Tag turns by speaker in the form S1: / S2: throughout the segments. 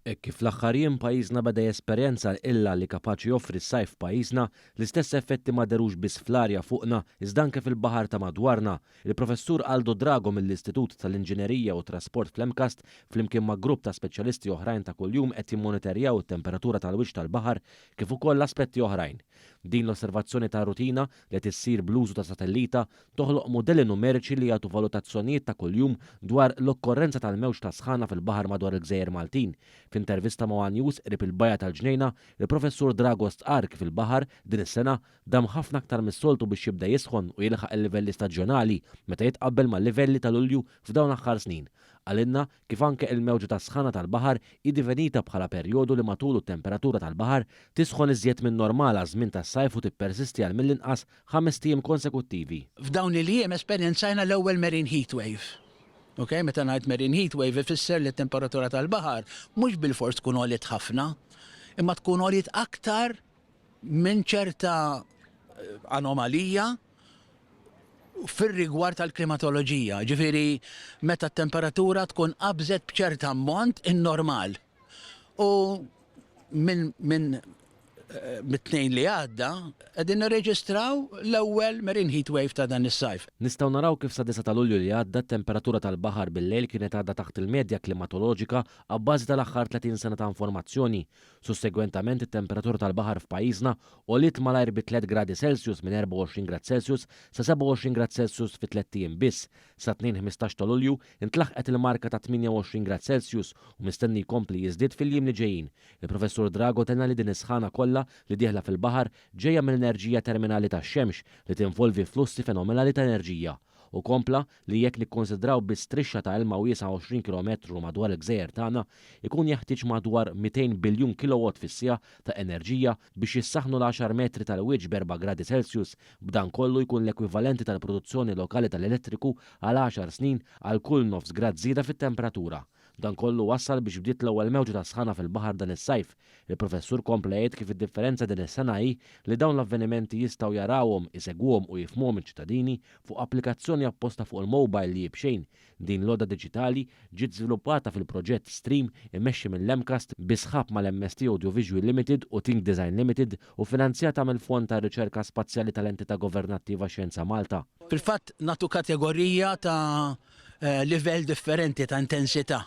S1: Hekk kif fl-aħħar jiem pajjiżna beda jesperjenza l-qilla li kapaċi joffri s-sajf f'pajjiżna, l-istess effetti ma dherux biss fl-arja fuqna iżda anke fil-baħar ta' madwarna. Il-Professur Aldo Drago mill-Istitut tal-Inġinerija u t-Trasport fl-MCAST flimkien ma' grupp ta' speċjalisti oħrajn ta' kuljum qed jimmonitorjaw it-temperatura tal-wiċċ tal-baħar kif ukoll aspetti oħrajn. Din l-osservazzjoni ta' rutina, li qed issir bl-użu ta' satellita, toħloq mudelli numeriċi li jagħtu valutazzjonijiet ta' kuljum dwar l-okkorrenza tal-mewġ ta' sħana fil-baħar madwar il-gżejjer Maltin. F'intervista ma' one News qrib il-Bajja tal-Ġnejna, il-Professur Drago stqarr kif il-baħar, din is-sena, dam ħafna aktar mis-soltu biex jibda jisħon u jilħaq il-livelli staġjonali meta jitqabbel mal-livelli ta' Lulju f'dawn l-aħħar snin. Qalilna kif anke il-mewġa tas-sħana tal-baħar hi divenita bħala perjodu li matulu t-temperatura tal-baħar tisħon iżjed min-normal għaż-żmien tas-sajf u tippersisti għal mill-inqas ħamest ijiem konsekuttivi.
S2: F'dawn il-jiem esperjenzajna l-ewwel marine heat wave. Ok, meta ngħid marine heat wave ifisser li t-temperatura tal-baħar mhux bilfors tkun għoliet ħafna, imma tkun għoliet aktar minn ċerta anomalija fir-rigward tal-klimatoloġija, ġifieri meta t-temperatura tkun qabżet b'ċerta ammont in-normal. U minn min eh, mit-tnejn li għadda qegħdin nirreġistraw l-ewwel marine heat wave ta' dan is-sajf.
S1: Nistgħu naraw kif sa 9 ta' Lulju li għadda t-temperatura tal-baħar bil-lejl kienet għadha taħt il-medja klimatoloġika abbażi tal-aħħar 30 sena ta' informazzjoni. Sussegwentament it-temperatura tal-baħar f'pajjiżna għoliet malajr bi tlett gradi Celsius minn 24 grad Celsius sa 27 grad Celsius fi tlett ijiem biss. Sat-Tnejn 15 ta' Lulju intlaħqet il-marka ta' 28 grad Celsius u mistenni jkompli jiżdied fil-jiem li ġejjin. Il-Professur Drago tenna li din is-sħana kollha li dieħla fil-baħar ġejja mill-enerġija terminali tax-xemx li tinvolvi flussi fenomenali ta' enerġija. Hu kompla li jekk nikkonsidraw biss strixxa ta' ilma wiesgħa 20 kilometru madwar il-gżejjer tagħna, ikun jeħtieġ madwar 200 biljun kilowatt fis-siegħa ta' enerġija biex jissaħħnu l-għaxar metri tal-wiċċ b'erba' gradi Celsius, b'dan kollu jkun l-ekwivalenti tal-produzzjoni lokali tal-elettriku għal għaxar snin għal kull nofs grad żieda fit-temperatura. Dan kollu wassal biex bdiet l-ewwel mewġa ta' sħana fil-baħar dan is-sajf. Il-Professur kompla jgħid kif id-differenza din is-sena hi li dawn l-avvenimenti jistgħu jarawhom, isegwuhom u jifhmuhom iċ-ċittadini fuq applikazzjoni apposta fuq il-mobile li hi b'xejn. Din l-għodda diġitali ġiet żviluppata fil-proġett Stream immexxi mill-MCAST bi sħab mal-MST Audiovisual Limited u Think Design Limited u finanzjata mill-Fond għar-Riċerka Spazjali tal-entità governattiva Xjenza Malta.
S2: Fil-fatt nagħtu kategorija ta' livell differenti ta' intensità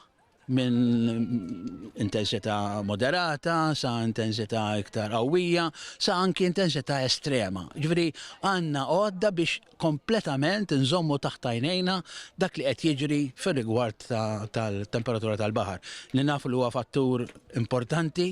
S2: minn intensità moderata sa intensità iktar qawwija sa anki intensità estrema. Ġifieri għandna għodda biex kompletament nżommu taħt għajnejna dak li qed jiġri fir-rigward tal-temperatura tal-baħar li nafu li huwa fattur importanti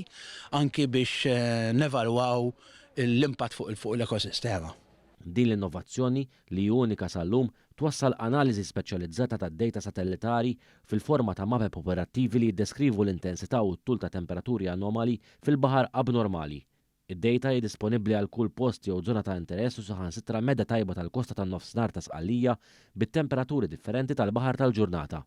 S2: anki biex eh, nevalwaw l-impatt fuq l-ekosistema.
S1: Din l-innovazzjoni, li hi unika sal-lum, twassal analiżi speċjalizzata tad-dejta satellitari fil-forma ta' mapep operattivi li jiddeskrivu l-intensità u t-tul ta' temperaturi anomali fil-baħar abnormali. Id-dejta hi disponibbli għal kull post jew żona ta' interess u saħansitra medda tajba tal-kosta tan-Nofsinhar ta' Sqallija bit-temperaturi differenti tal-baħar tal-ġurnata.